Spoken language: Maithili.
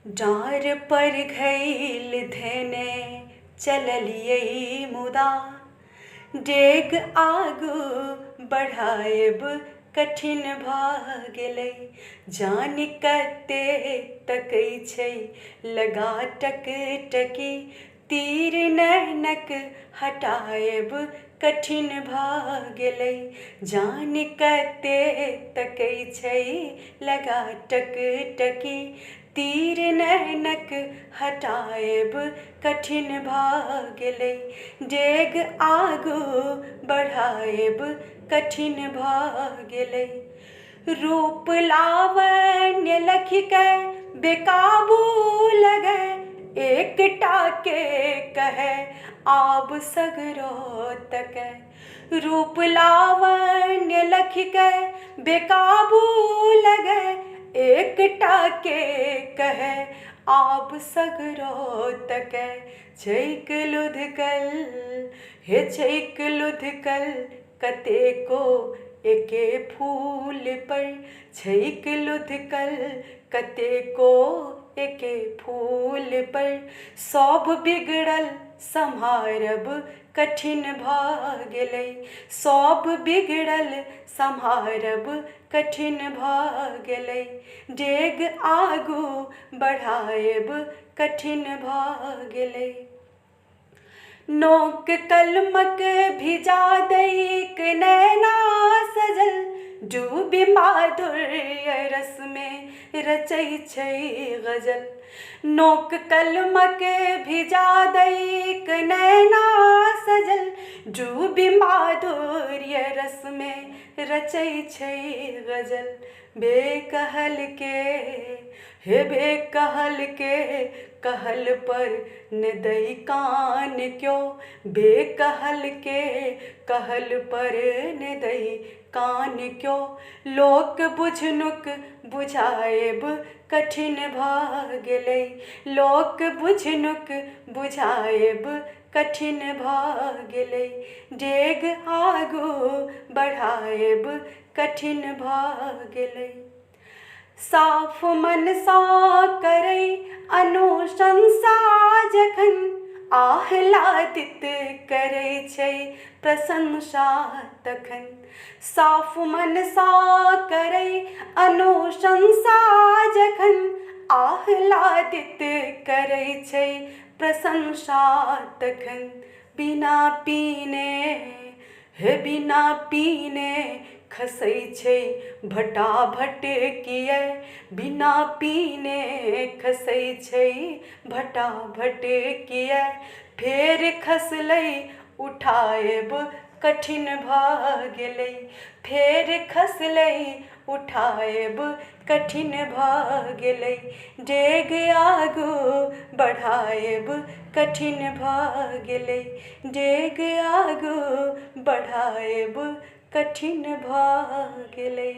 डाँर पर घैल धेने चललियै मुदा डेग आगू बढ़ायब कठिन भऽ गेलै। जानि कते तकै छै लगा टकटकी, तीर नैनक हटायब कठिन भऽ गेलै। जानि कते तकै छै लगा टकटकी, तीर नैनक हटायब कठिन भऽ गेलै। डेग आगू बढ़ायब कठिन भऽ गेलै। रूप लावण्य लखिके बेकाबू लगै, एकटा के कहै आब सगरो तकै। रूप लावण्य लखिके बेकाबू लगै, एकटा के कहै आब सगरो तकै। छैक लुधकल हे छैक लुधकल कतेको एके फूल पर, छैक लुधकल कतेको एके फूल पर। सब बिगड़ल सम्हारब कठिन भऽ गेलै, सब बिगड़ल सम्हारब कठिन भऽ गेलै। डेग आगू बढ़ायब कठिन भऽ गेलै। नोक कलमक भिजा दैक नैना सजल, डूबि माधुर्य रस में रचै छै गजल। नोक कलमक भिजा दैक नैना सजल, डूबि माधुर्य रस में रचै छै गजल। बेकहल के हे बेकहल के कहल पर ने दै कान क्यो, बेकहल के कहल पर ने दै कान क्यो। लोक बुझनुक बुझायब कठिन भऽ गेलै, लोक बुझनुक बुझायब कठिन भऽ गेलै। डेग आगू बढ़ायब कठिन भऽ गेलै। साफ मनसँ करै अनुशंसा जखन, आह्लादित करै छै प्रशंसा तखन। साफ मनसँ करै अनुशंसा जखन, आह्लादित करै छै प्रशंसा तखन। बिना पीने हे बिना पीने खसै छै भटाभट किए, बिना पीने खसै छै भटाभट किए। फेर खसलै उठायब कठिन भऽ गेलै, फेर खसलै उठायब कठिन भऽ गेलै। डेग आगू बढ़ायब कठिन भऽ गेलै, डेग आगू बढ़ायब कठिन भऽ गेलै।